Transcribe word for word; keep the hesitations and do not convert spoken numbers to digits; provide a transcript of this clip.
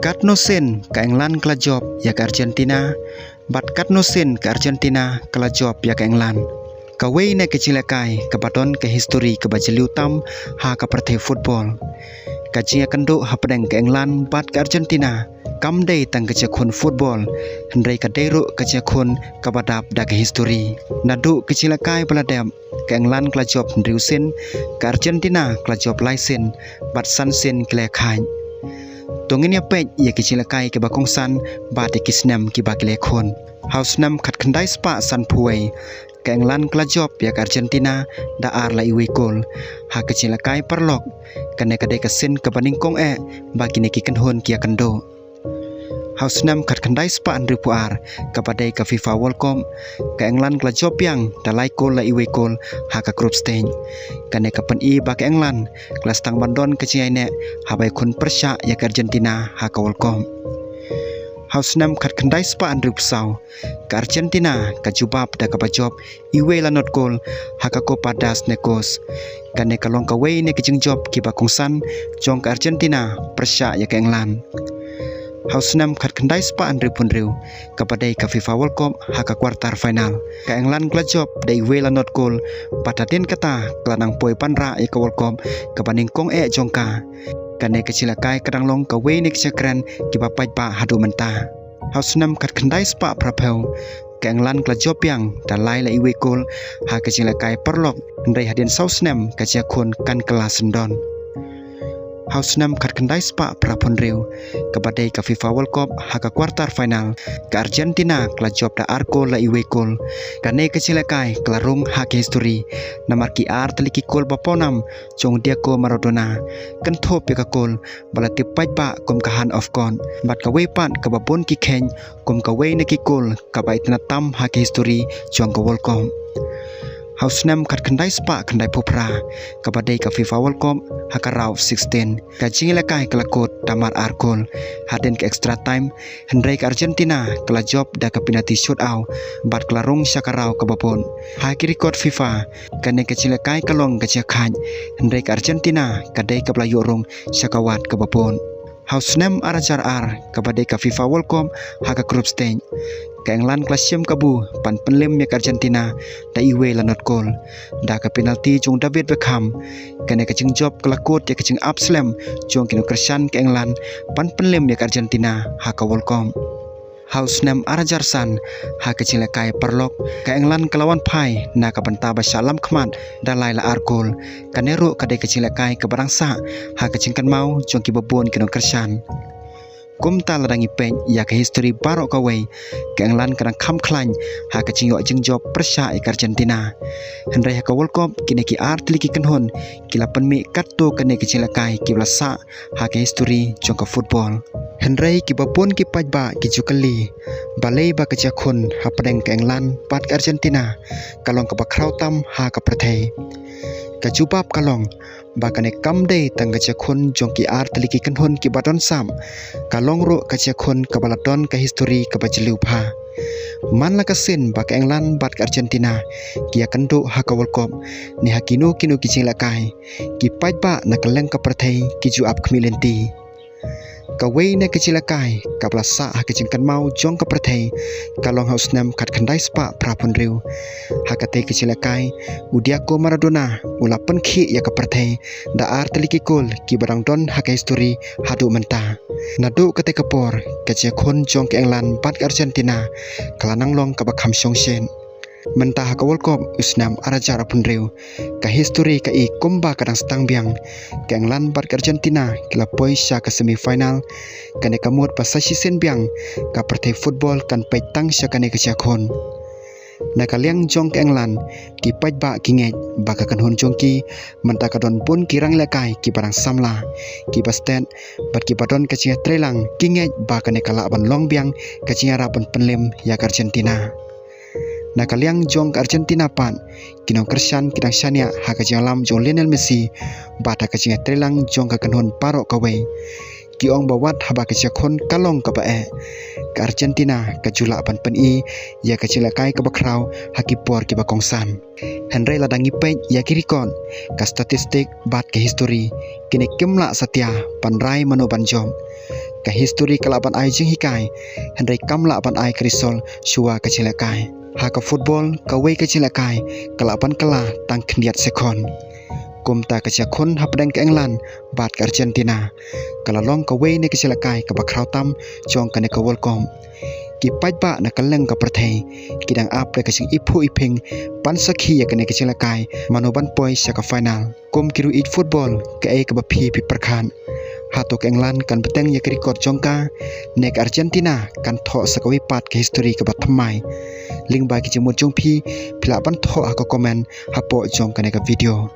Katno sien ka England ka la jop ïa ka Argentina, bad katno sien ka Argentina ka la jop ïa ka England. Kawei na ki jingïalehkai kaba don ka histori kaba jylliew tam ha ka pyrthei football. Ka jingïakynduh hapdeng ka England bad ka Argentina kam dei tang ka jingïakhun football, hynrei ka dei ruh ka jingïakhun kaba dap da ka histori. Naduh ki jingïalehkai ba la dep, ka England ka la jop hynriew sien, ka Argentina ka la jop lai sien, bad san sien ki la ïakhaid. To ngin ïa peit ïa ki jingïalehkai kiba kongsan bad ïa ki snem kiba ki la ïakhun. Ha u snem khatkhyndai spah sanphew wei, ka England ka la jop ïa ka Argentina da ar la iwei kol ha ka jingïalehkai paralok. Kane ka dei ka sien kaba nyngkong eh ba kine ki kynhun ki ïakynduh. Ha u snem khatkhyndai spah hynriewphew ar, kaba dei ka FIFA World Cup, ka England ka la jop biang da lai kol la iwei kol ha ka group stage. Kane ka pyni ba ka England ka la sdang ban don ka jingïaineh haba ïakhun pyrshah ïa ka Argentina ha ka World Cup. Ha u snem khatkhyndai spah hynriewphew saw, ka Argentina ka jubab da kaba jop iwei la nod kol ha ka Copa das Nations. Kane ka long kawei na ki jingjop kiba kongsan jong ka Argentina pyrshah ïa ka England. Ha u snem khatkhyndai spah hynriewphew hynriew, kaba dei ka FIFA World Cup, ha ka quarter final, ka England ka la jop da iwei la nod kol, bad hadien kata ka la nang poi ban rah ïa ka World Cup kaba nyngkong eh jong ka. Kane ka jingïalehkai ka dang long kawei na ki jingkren kiba paidbah haduh mynta. Ha u snem khatkhyndai spah phraphew, ka England ka la jop biang da lai la iwei kol ha ka jingïalehkai paralok, hynrei hadien saw snem ka jingïakhun kan kylla syndon. Ha u snem khatkhyndai spah phraphew hynriew, kaba dei ka FIFA World Cup, ha ka quarter final, ka Argentina ka la jop da ar kol la iwei kol. Kane ka jingïalehkai ka la rung ha ka histori, namar ki ar tylli ki kol ba pawnam jong u Diego Maradona, kynthup ïa ka kol ba la tip paidbah kum ka Hand of God, bad kawei pat kaba bun ki kheiñ kum kawei na ki kol kaba itynnad tam ha ka histori jong ka World Cup. Ha u snem khatkhyndai spah khyndaiphew phra, kaba dei ka FIFA World Cup, ha ka round sixteen, ka jingïalehkai ka la kut da mar ar kol hadien ka extra time, hynrei ka Argentina ka la jop da ka penalty shootout bad ka la rung sha ka round kaba bud. Ha ki record FIFA, kane ka jingïalehkai ka long ka jingïakhaid, hynrei ka Argentina ka dei kaba la ïoh rung sha ka wad kaba bud. Ha u snem ar hajar ar, kaba dei ka FIFA World Cup, ha ka group stage, ka England ka la shim kabu ban pynlem ïa ka Argentina da iwei la nod kol da ka penalty jong u David Beckham. Kane ka jingjop ka la kut ïa ka jingap slem jong ki nongkyrshan ka England ban pynlem ïa ka Argentina ha ka World Cup. Ha u snem ar hajar san, ha ka jingïalehkai paralok, ka England ka la wan phai na ka bynta ba shah lam khmat da lai la ar kol. Kane ruh ka dei ka jingïalehkai kaba dang sah ha ka jingkynmaw jong kiba bun ki nongkyrshan. Kumta lada ngi peit ïa ka histori baroh kawei, ka England ka dang kham khlaiñ ha ka jingïoh jingjop pyrshah ïa ka Argentina. Hynrei ha ka World Cup, kine ki ar tylli ki kynhun ki la pynmih katto katne ki jingïalehkai kiba la sah ha ka histori jong ka football. Hynrei kiba bun ki paidbah ki ju kylli, balei ba ka jingïakhun hapdeng ka England bad ka Argentina ka long kaba khraw tam ha ka pyrthei. Ka jubab ka long ba kane kam dei tang ka jingïakhun jong ki ar tylli ki kynhun kiba don sap, ka long ruh ka jingïakhun kaba la don ka histori kaba jylliew bha. Man la ka sien ba ka England bad ka Argentina ki ïakynduh ha ka World Cup ne ha kino kino ki jingïalehkai, ki paidbah na kylleng ka pyrthei ki ju ap khmih lynti. Kawei na ki jingïalehkai kaba la sah ha ka jingkynmaw jong ka pyrthei ka long ha u snem khatkhyndai spah phra phew hynriew. Ha katei ka jingïalehkai, u Diego Maradona u la pynkhih ïa ka pyrthei da ar tylli ki kol kiba dang don ha ka histori haduh mynta. Naduh katei ka por, ka jingïakhun jong ka England bad ka Argentina ka la nang long kaba kham shongshit. Mynta ha ka World Cup u snem ar hajar arphew hynriew, ka histori ka i kumba ka dang sdang biang. Ka England bad ka Argentina ki la poi sha ka semi final. Kane ka mut ba sa shisien biang ka pyrthei football kan peit tang sha kane ka jingïakhun. Na ka liang jong ka England, ki paidbah ki ngeit ba ka kynhun jong ki mynta ka don bun ki rangïalehkai kiba dang samla, kiba stet bad kiba don ka jingïatreilang. Ki ngeit ba kane ka lah ban long biang ka jingïarap ban pynlem ïa ka Argentina. Na ka liang jong ka Argentina pat, ki nongkyrshan ki dang shaniah ha ka jingïalam jong u Lionel Messi bad ha ka jingïatreilang jong ka kynhun baroh kawei. Ki ong ba wat haba ka jingïakhun ka long kaba eh, ka Argentina ka ju lah ban pyni ïa ka jingïalehkai kaba khraw ha ki por kiba kongsan. Hynrei lada ngi peit ïa ki record, ka statistik bad ka histori, kine kim lah satia ban rai mano ban jop. Ka history ka lah ban ai jinghikai, hynrei kam lah ban ai ka result shuwa ka jinglehkai. Ha ka football, kawei ka jinglehkai ka lah ban kylla tang khyndiat sekon. Kumta ka jingïakhun hapdeng ka England bad ka Argentina ka la long kawei na ka jinglehkai kaba khraw tam jong kane ka World Cup. Ki paidbah na kylleng ka pyrthei ki dang ap da ka jingiphuh iphieng ban sakhi ïa kane ka jinglehkai, mano ban poi sha ka final. Kum ki ruh ïeit football, kaei kaba phi phi pyrkhat? Hato ka England kan bteng ïa ka record jong ka, ne ka Argentina kan thoh sa kawei pat ka history kaba thymmai? Lyngba ki jingmut jong phi, phi lah ban thoh ha ka comment hapoh jong kane ka video.